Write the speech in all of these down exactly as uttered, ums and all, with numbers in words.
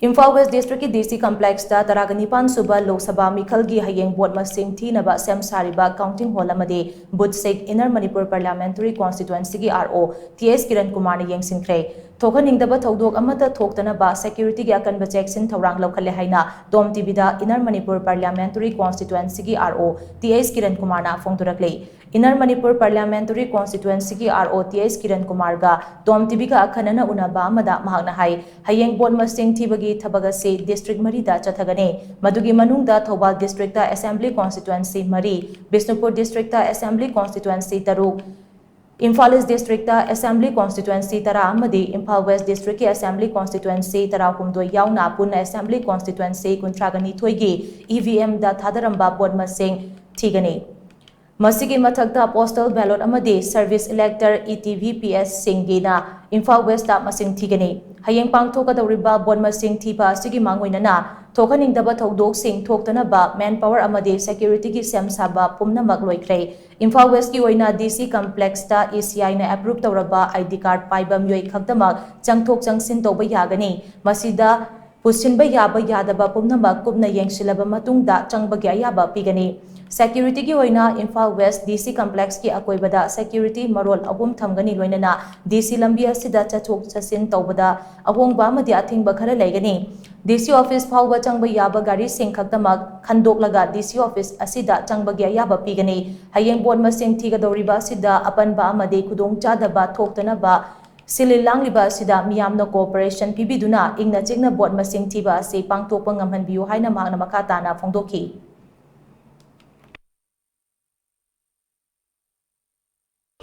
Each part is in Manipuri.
ꯏꯝꯐꯥꯜ ꯋꯦꯁ ꯗꯤꯁꯇ꯭ꯔꯤꯛꯀꯤ ꯗꯤ ꯁꯤ ꯀꯝꯄ꯭ꯂꯦꯛꯁꯇ ꯇꯔꯥꯒ ꯅꯤꯄꯥꯟ ꯁꯨꯕ ꯂꯣꯛ ꯁꯚꯥ ꯃꯤꯈꯜꯒꯤ ꯍꯌꯦꯡ ꯚꯣꯠ ꯃꯁꯤꯡ ꯊꯤꯅꯕ ꯁꯦꯝ ꯁꯥꯔꯤꯕ ꯀꯥꯎꯟꯇꯤꯡ ꯍꯣꯜ ꯑꯃꯗꯤ ꯕꯨꯊ ꯁꯤꯛꯁ, ꯏꯟꯅꯔ ꯃꯅꯤꯄꯨꯔ ꯄꯥꯔꯂꯤꯌꯥꯃꯦꯟꯇꯔꯤ ꯀꯣꯟꯁꯇꯤꯇ꯭ꯋꯦꯟꯁꯤꯒꯤ R O T H Kiran ꯀꯨꯃꯥꯔꯅ ꯌꯦꯡꯁꯤꯟꯈ꯭ꯔꯦ꯫ ꯊꯣꯛꯍꯟꯅꯤꯡꯗꯕ ꯊꯧꯗꯣꯛ ꯑꯃꯠꯇ ꯊꯣꯛꯇꯅꯕ ꯁꯦꯀ꯭ꯌꯨꯔꯤꯇꯤꯒꯤ ꯑꯀꯟꯕ ꯆꯦꯛꯁꯤꯟ ꯊꯧꯔꯥꯡ ꯂꯧꯈꯠꯂꯦ ꯍꯥꯏꯅ ꯇꯣꯝ ꯇꯤꯚꯤꯗ ꯏꯟꯅꯔ ꯃꯅꯤꯄꯨꯔ ꯄꯥꯔꯂꯤꯌꯥꯃꯦꯟꯇꯔꯤ ꯀꯣꯟꯁꯇꯤꯇ꯭ꯋꯦꯟꯁꯤꯒꯤ R O T H Kiran ꯀꯨꯃꯥꯔꯅ ꯐꯣꯡꯗꯣꯔꯛꯂꯤ꯫ ꯏꯟꯅꯔ ꯃꯅꯤꯄꯨꯔ ꯄꯥꯔꯂꯤꯌꯥꯃꯦꯟꯇꯔꯤ ꯀꯣꯟꯁꯇꯤꯇ꯭ꯋꯦꯟꯁꯤꯒꯤ R O T H Kiran ꯀꯨꯃꯥꯔꯒ ꯇꯣꯝ ꯇꯤꯚꯤꯒ ꯑꯈꯟꯅꯅ ꯎꯅꯕ ꯑꯃꯗ ꯃꯍꯥꯛꯅ ꯍꯥꯏ, ꯍꯌꯦꯡ ꯚꯣꯠ ꯃꯁꯤꯡ ꯊꯤꯕꯒꯤ ꯊꯕꯛ ꯑꯁꯤ ꯗꯤꯁꯇ꯭ꯔꯤꯛ ꯃꯔꯤꯗ ꯆꯠꯊꯒꯅꯤ꯫ ꯃꯗꯨꯒꯤ ꯃꯅꯨꯡꯗ ꯊꯧꯕꯥꯜ ꯗꯤꯁꯇ꯭ꯔꯤꯛꯇ ꯑꯦꯁꯦꯝꯕ꯭ꯂꯤ ꯀꯣꯟꯁꯇꯤꯇ꯭ꯋꯦꯟꯁꯤ ꯃꯔꯤ, ꯕꯤꯁꯅꯨꯄꯨꯔ ꯗꯤꯁꯇ꯭ꯔꯤꯛꯇ ꯑꯦꯁꯦꯝꯕ꯭ꯂꯤ ꯀꯣꯟꯁꯇꯤꯇ꯭ꯋꯦꯟꯁꯤ ꯇꯔꯨꯛ, ꯏꯝꯐꯥꯜ ꯏꯁ ꯗꯤꯁꯇ꯭ꯔꯤꯛꯇ ꯑꯦꯁꯦꯝꯕ꯭ꯂꯤ ꯀꯣꯟꯁꯇꯤꯇ꯭ꯋꯦꯟꯁꯤ ꯇꯔꯥ ꯑꯃꯗꯤ ꯏꯝꯐꯥꯜ ꯋꯦꯁ ꯗꯤꯁꯇ꯭ꯔꯤꯛꯀꯤ ꯑꯦꯁꯦꯝꯕ꯭ꯂꯤ ꯀꯣꯟꯁꯇꯤꯇ꯭ꯋꯦꯟꯁꯤ ꯇꯔꯥꯍꯨꯝꯗꯣꯏ ꯌꯥꯎꯅ ꯄꯨꯟꯅ ꯑꯦꯁꯦꯝꯕ꯭ꯂꯤ ꯀꯣꯟꯁꯇꯤꯇ꯭ꯋꯦꯟꯁꯤ ꯀꯨꯟꯊ꯭ꯔꯥꯒ ꯅꯤꯊꯣꯏꯒꯤ ꯏ ꯚꯤ ꯑꯦꯝꯗ ꯊꯥꯗꯔꯝꯕ ꯚꯣꯠ ꯃꯁꯤꯡ ꯊꯤꯒꯅꯤ꯫ ꯃꯁꯤꯒꯤ ꯃꯊꯛꯇ ꯄꯣꯁꯇꯦꯜ ꯕꯦꯂꯣꯠ ꯑꯃꯗꯤ service elector E T V P ꯑꯦꯁꯁꯤꯡꯒꯤꯅ ꯏꯝꯐꯥꯜ ꯋꯦꯁꯇ ꯃꯁꯤꯡ ꯊꯤꯒꯅꯤ꯫ ꯍꯌꯦꯡ ꯄꯥꯡꯊꯣꯛꯀꯗꯧꯔꯤꯕ ꯚꯣꯠ ꯃꯁꯤꯡ ꯊꯤꯕ ꯑꯁꯤꯒꯤ ꯃꯥꯡꯑꯣꯏꯅꯅ ꯊꯣꯛꯍꯟꯅꯤꯡꯗꯕ ꯊꯧꯗꯣꯛꯁꯤꯡ ꯊꯣꯛꯇꯅꯕ ꯃꯦꯟ ꯄꯥꯋꯔ ꯑꯃꯗꯤ ꯁꯦꯀ꯭ꯌꯨꯔꯤꯇꯤꯒꯤ ꯁꯦꯝ ꯁꯥꯕ ꯄꯨꯝꯅꯃꯛ ꯂꯣꯏꯈ꯭ꯔꯦ꯫ ꯏꯝꯐꯥꯜ ꯋꯦꯁꯀꯤ ꯑꯣꯏꯅ ꯗꯤ ꯁꯤ ꯀꯝꯄ꯭ꯂꯦꯛꯁꯇ ꯏ ꯁꯤ ꯑꯥꯏꯅ ꯑꯦꯄ꯭ꯔꯨꯞ ꯇꯧꯔꯕ ꯑꯥꯏ ꯗꯤ ꯀꯥꯔꯗ ꯄꯥꯏꯕ ꯃꯤꯑꯣꯏ ꯈꯛꯇꯃꯛ ꯆꯪꯊꯣꯛ ꯆꯪꯁꯤꯟ ꯇꯧꯕ ꯌꯥꯒꯅꯤ꯫ ꯃꯁꯤꯗ ꯄꯨꯁꯤꯟꯕ ꯌꯥꯕ ꯌꯥꯗꯕ ꯄꯨꯝꯅꯃꯛ ꯀꯨꯞꯅ ꯌꯦꯡꯁꯤꯜꯂꯕ ꯃꯇꯨꯡꯗ ꯆꯪꯕꯒꯤ ꯑꯌꯥꯕ ꯄꯤꯒꯅꯤ꯫ ꯁꯦꯀ꯭ꯌꯨꯔꯤꯇꯤꯒꯤ ꯑꯣꯏꯅ ꯏꯝꯐꯥꯜ ꯋꯦꯁ ꯗꯤ ꯁꯤ ꯀꯝꯄ꯭ꯂꯦꯛꯁꯀꯤ ꯑꯀꯣꯏꯕꯗ ꯁꯦꯀ꯭ꯌꯨꯔꯤꯇꯤ ꯃꯔꯣꯜ ꯑꯍꯨꯝ ꯊꯝꯒꯅꯤ, ꯂꯣꯏꯅꯅ ꯗꯤ ꯁꯤ ꯂꯝꯕꯤ ꯑꯁꯤꯗ ꯆꯠꯊꯣꯛ ꯆꯠꯁꯤꯟ ꯇꯧꯕꯗ ꯑꯍꯣꯡꯕ ꯑꯃꯗꯤ ꯑꯊꯤꯡꯕ ꯈꯔ ꯂꯩꯒꯅꯤ꯫ ꯗꯤ ꯁꯤ ꯑꯣꯐꯤꯁ ꯐꯥꯎꯕ ꯆꯪꯕ ꯌꯥꯕ ꯒꯥꯔꯤꯁꯤꯡ ꯈꯛꯇꯃꯛ ꯈꯟꯗꯣꯛꯂꯒ ꯗꯤ ꯁꯤ ꯑꯣꯐꯤꯁ ꯑꯁꯤꯗ ꯆꯪꯕꯒꯤ ꯑꯌꯥꯕ ꯄꯤꯒꯅꯤ꯫ ꯍꯌꯦꯡ ꯚꯣꯠ ꯃꯁꯤꯡ ꯊꯤꯒꯗꯧꯔꯤꯕ ꯑꯁꯤꯗ ꯑꯄꯟꯕ ꯑꯃꯗꯤ ꯈꯨꯗꯣꯡꯆꯥꯗꯕ ꯊꯣꯛꯇꯅꯕ ꯁꯤꯜꯂꯤ ꯂꯥꯡꯂꯤꯕ ꯑꯁꯤꯗ ꯃꯤꯌꯥꯝꯅ ꯀꯣꯑꯣꯄꯔꯦꯁꯟ ꯄꯤꯕꯤꯗꯨꯅ ꯏꯪꯅ ꯆꯤꯛꯅ ꯚꯣꯠ ꯃꯁꯤꯡ ꯊꯤꯕ ꯑꯁꯤ ꯄꯥꯡꯊꯣꯛꯄ ꯉꯝꯍꯟꯕꯤꯌꯨ ꯍꯥꯏꯅ ꯃꯍꯥꯛꯅ ꯃꯈꯥ ꯇꯥꯅ ꯐꯣꯡꯗꯣꯛꯈꯤ꯫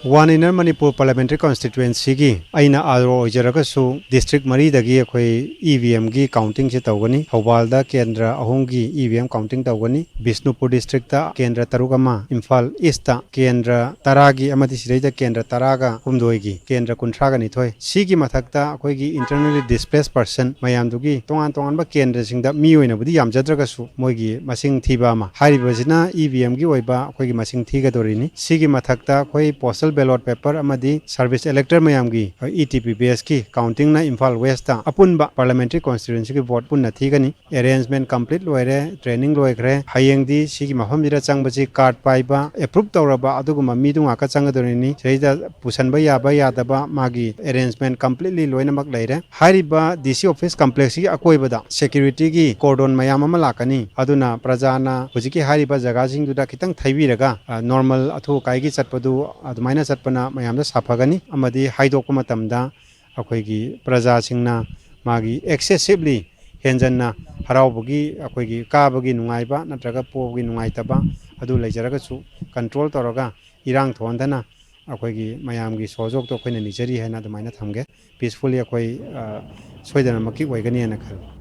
ꯋꯥꯟ ꯏꯟꯅꯔ ꯃꯅꯤꯄꯨꯔ ꯄꯥꯔꯂꯤꯌꯥꯃꯦꯟꯇꯔꯤ ꯀꯣꯟꯁꯇꯤꯇ꯭ꯋꯦꯟꯁꯤꯒꯤ ꯑꯩꯅ ꯑꯥꯔ ꯑꯣ ꯑꯣꯏꯖꯔꯒꯁꯨ, ꯗꯤꯁꯇ꯭ꯔꯤꯛ ꯃꯔꯤꯗꯒꯤ ꯑꯩꯈꯣꯏ ꯏ ꯚꯤ ꯑꯦꯝꯒꯤ ꯀꯥꯎꯟꯇꯤꯡꯁꯦ ꯇꯧꯒꯅꯤ꯫ ꯊꯧꯕꯥꯜꯗ ꯀꯦꯟꯗ꯭ꯔ ꯑꯍꯨꯝꯒꯤ ꯏ ꯚꯤ ꯑꯦꯝ ꯀꯥꯎꯟꯇꯤꯡ ꯇꯧꯒꯅꯤ꯫ ꯕꯤꯁꯅꯨꯄꯨꯔ ꯗꯤꯁꯇ꯭ꯔꯤꯛꯇ ꯀꯦꯟꯗ꯭ꯔ ꯇꯔꯨꯛ ꯑꯃ, ꯏꯝꯐꯥꯜ ꯏꯁꯇ ꯀꯦꯟꯗ꯭ꯔ ꯇꯔꯥꯒꯤ ꯑꯃꯗꯤ ꯁꯤꯗꯩꯗ ꯀꯦꯟꯗ꯭ꯔ ꯇꯔꯥꯒ ꯍꯨꯝꯗꯣꯏꯒꯤ ꯀꯦꯟꯗ꯭ꯔ ꯀꯨꯟꯊ꯭ꯔꯥꯒ ꯅꯤꯊꯣꯏ꯫ ꯁꯤꯒꯤ ꯃꯊꯛꯇ ꯑꯩꯈꯣꯏꯒꯤ internally displaced person ꯃꯌꯥꯝꯗꯨꯒꯤ ꯇꯣꯉꯥꯟ ꯇꯣꯉꯥꯟꯕ ꯀꯦꯟꯗ꯭ꯔꯁꯤꯡꯗ ꯃꯤ ꯑꯣꯏꯅꯕꯨꯗꯤ ꯌꯥꯝꯖꯗ꯭ꯔꯒꯁꯨ, ꯃꯣꯏꯒꯤ ꯃꯁꯤꯡ ꯊꯤꯕ ꯑꯃ꯫ ꯍꯥꯏꯔꯤꯕꯁꯤꯅ ꯏ ꯚꯤ ꯑꯦꯝꯒꯤ ꯑꯣꯏꯕ ꯑꯩꯈꯣꯏꯒꯤ ꯃꯁꯤꯡ ꯊꯤꯒꯗꯧꯔꯤꯅꯤ꯫ ꯁꯤꯒꯤ ꯃꯊꯛꯇ ꯑꯩꯈꯣꯏ ꯄꯣꯁꯇꯦꯜ ballot paper ꯑꯃꯗꯤ service elector ꯃꯌꯥꯝꯒꯤ, ꯑ, E T P base ꯀꯤ counting ꯅ ꯏꯝꯐꯥꯜ West ꯇ ꯑꯄꯨꯟꯕ parliamentary constituency ꯒꯤ vote ꯄꯨꯟꯅ ꯊꯤꯒꯅꯤ꯫ Arrangement complete ꯂꯣꯏꯔꯦ, training ꯂꯣꯏꯈ꯭ꯔꯦ꯫ ꯍꯌꯦꯡꯗꯤ ꯁꯤꯒꯤ ꯃꯐꯝꯁꯤꯗ ꯆꯪꯕꯁꯤ card ꯄꯥꯏꯕ, approve ꯇꯧꯔꯕ ꯑꯗꯨꯒꯨꯝꯕ ꯃꯤꯗꯨ ꯉꯥꯛꯇ ꯆꯪꯒꯗꯣꯔꯤꯅꯤ꯫ ꯁꯤꯗꯩꯗ ꯄꯨꯁꯟꯕ ꯌꯥꯕ ꯌꯥꯗꯕ ꯃꯥꯒꯤ arrangement completely ꯂꯣꯏꯅꯃꯛ ꯂꯩꯔꯦ꯫ ꯍꯥꯏꯔꯤꯕ D C office complex ꯁꯤꯒꯤ ꯑꯀꯣꯏꯕꯗ security ꯒꯤ cordon ꯃꯌꯥꯝ ꯑꯃ ꯂꯥꯛꯀꯅꯤ꯫ ꯑꯗꯨꯅ ꯄ꯭ꯔꯖꯥꯅ ꯍꯧꯖꯤꯛꯀꯤ ꯍꯥꯏꯔꯤꯕ ꯖꯒꯥꯁꯤꯡꯗꯨꯗ ꯈꯤꯇꯪ ꯊꯩꯕꯤꯔꯒ, ꯑ, normal ꯑꯊꯨ ꯑꯀꯥꯏꯒꯤ ꯆꯠꯄꯗꯨ ꯑꯗꯨꯃꯥꯏꯅ ꯆꯠꯄꯅ ꯃꯌꯥꯝꯗ ꯁꯥꯐꯒꯅꯤ꯫ ꯑꯃꯗꯤ ꯍꯥꯏꯗꯣꯛꯄ ꯃꯇꯝꯗ ꯑꯩꯈꯣꯏꯒꯤ ꯄ꯭ꯔꯖꯥꯁꯤꯡꯅ ꯃꯥꯒꯤ excessively ꯍꯦꯟꯖꯟꯅ ꯍꯔꯥꯎꯕꯒꯤ, ꯑꯩꯈꯣꯏꯒꯤ ꯀꯥꯕꯒꯤ ꯅꯨꯡꯉꯥꯏꯕ ꯅꯠꯇ꯭ꯔꯒ ꯄꯣꯕꯒꯤ ꯅꯨꯡꯉꯥꯏꯇꯕ ꯑꯗꯨ ꯂꯩꯖꯔꯒꯁꯨ control ꯇꯧꯔꯒ ꯏꯔꯥꯡ ꯊꯣꯛꯍꯟꯗꯅ ꯑꯩꯈꯣꯏꯒꯤ ꯃꯌꯥꯝꯒꯤ ꯁꯍꯌꯣꯒꯇꯣ ꯑꯩꯈꯣꯏꯅ ꯅꯤꯖꯔꯤ ꯍꯥꯏꯅ ꯑꯗꯨꯃꯥꯏꯅ ꯊꯝꯒꯦ꯫ Peacefully ꯑꯩꯈꯣꯏ, ꯑ, ꯁꯣꯏꯗꯅꯃꯛꯀꯤ ꯑꯣꯏꯒꯅꯤ ꯍꯥꯏꯅ ꯈꯜꯂꯤ꯫